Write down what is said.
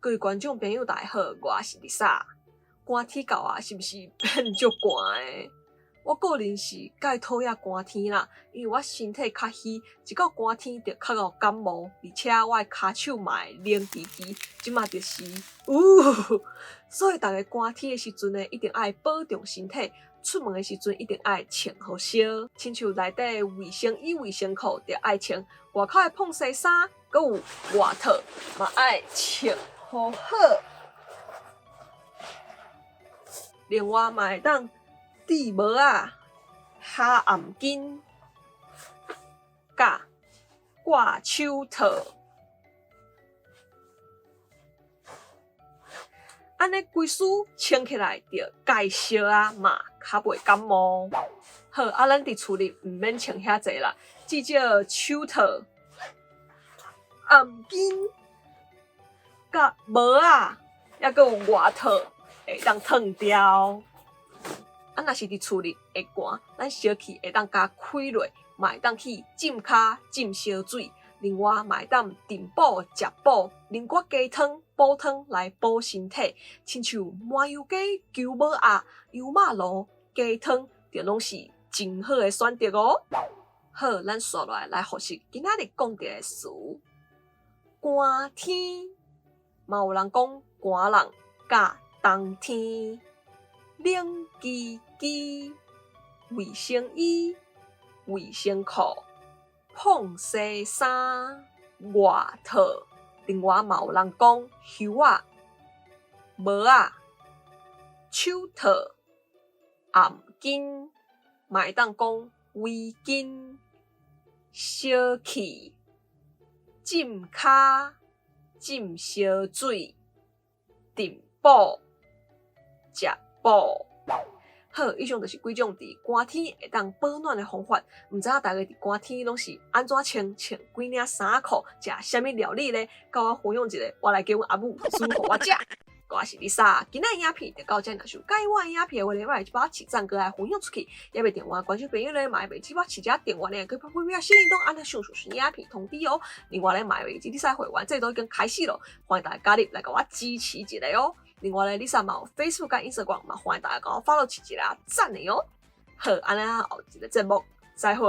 各位觀眾朋友，大家好，我是麗莎。寒天到啊，是毋是變足寒的？我個人是蓋討厭寒天啦，因為我身體較虛，一到寒天就較會感冒，而且我的跤手嘛會冷吱吱，這馬就是，嗚，所以逐家寒天的時陣呢，一定愛保重身體，出門的時陣一定愛穿好少，親像內底衛生衣、衛生褲，著愛穿，外口的膨紗衫，閣有外套嘛愛穿好好。另外嘛會當戴帽仔、哈頷巾、佮掛手套，按呢規束穿起來就蓋燒啊，嘛較袂感冒。好，啊，咱佇厝裡毋免穿遐濟啦，至少手套、頷巾、佮帽仔，抑閣有外套，會當褪掉。啊，若是佇厝裡會寒，咱燒氣會當共開落，嘛會當去浸跤、浸燒水。另外嘛會當燉補、食補，啉寡雞湯、補湯來補身體。親像麻油雞、鳩母鴨、油肉爐、雞湯，著攏是真好的選擇哦。好，咱紲落來來複習今仔日講著的詞：寒天，嘛有人講寒人佮冬天，冷吱吱，衛生衣、衛生褲、膨紗衫、外套。另外嘛有人講靴仔、帽仔、手套、頷巾，嘛會當講圍巾、燒氣、浸跤、浸燒水、燉補、食補。好，以上就是幾種佇寒天會當保暖的方法。毋知影大家佇寒天攏是按怎穿，穿幾領衫褲，食啥物料理咧？佮我分享一下，我來叫阮阿母煮予我食。我是麗莎，今仔影片就到這，若是有佮意我的影片的話咧，會記幫我按讚，閣來分享出去，也袂訂閱觀眾朋友咧，嘛會記幫我按訂閱咧，閣拍開小鈴鐺，按呢上新影片通知哦。另外咧，嘛會記麗莎會員制度已經開始咯，歡迎大家加入來共我支持一下哦。另外咧，麗莎嘛有 Facebook 佮 Instagram，嘛歡迎大家共我 follow 一下，讚的哦。好，按呢後一個節目再會。